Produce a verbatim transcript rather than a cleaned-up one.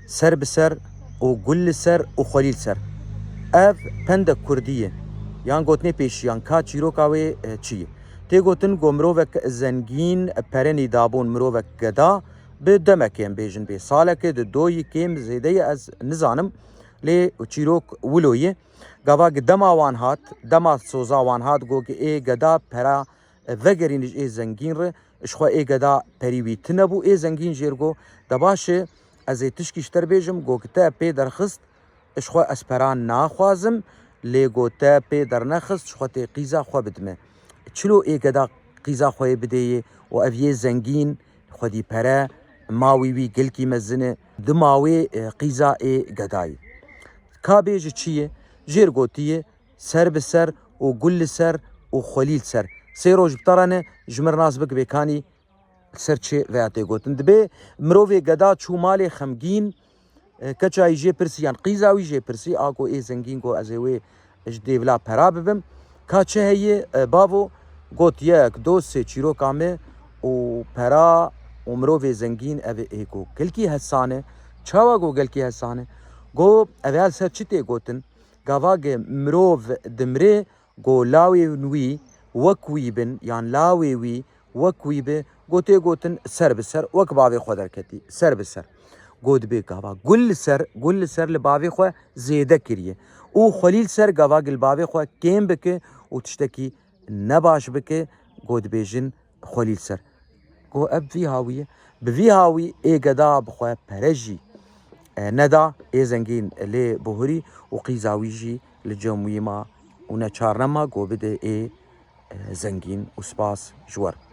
Ser bi ser û gul li ser û xwelî li ser. Ev pendek kurdî ye. Yan gotinê pêşiyan ka çîroka wê e, çi ye? Tê gotin ku mirovek zengîn, perenî dabûn mirovek geda, bi demekê em bêjin bê salekê di doyî kêm zêde ye ez nizanim. Lê çîrok wilo ye. Gava gi dema wan hat, dema soza wan hat, got ki ê geda pera vegerîn ji ê zengîn re, ji xwe ê geda perî wî tune bû, ê zengîn jêr got, de baş e, ez ê tişkî ji te re bêjim, got ki te pê derxist, ji xwe ez peran naxwazim, lê got te pê dernexist, ji xwe tê qîza xwe bidime. Çilo ê geda qîza xwe yê bidê yê û ev yê zengîn, xwedî pere, mawî wî gelkî mezin e, di mawê e, qîza ê gedayê. Ka bêje çi ye? Jêr gotiye, ser bi ser û gul li ser û xwelî li ser. Sê roj bi te re ne, ji min re nas bik bêkanî li ser çi veya tê gotin. Dibê mirovê geda çû malê xemgîn, e, keça wî jê pirsî yan qîza wî jê pirsî, a ku ê zengîn ku ez ê wê ji dêvila pera bibim. Ka çi heye, e, bavo? Got yek, do, sê çîroka me û pera û mirovê zengîn ev ê ku gelkî hesan e. Çawa ku gelkî hesan e? Got, ev ya li ser çi tê gotin? Gava ge mirov dimrê, go lawên wî wek wî bin, yan lawê wî wek wî bi, go tê gotin ser bi ser, wek bavê xwe derketî, ser bi ser. Go dibê gava gul li ser, gul li ser li bavê xwe zêde kiriye. Û xwelî li ser gava gil bavê xwe kêm bike û tiştekî nebaş bike, go dibêjin xwelî li ser. Go ev vî hawî ye. Bi vî hawî ê geda bi xwe pere jî e, neda, ê zengîn lê bihurî û qîza wî jî li cem wî ma û neçar nema go bide ê e, zengîn û spas ji we re.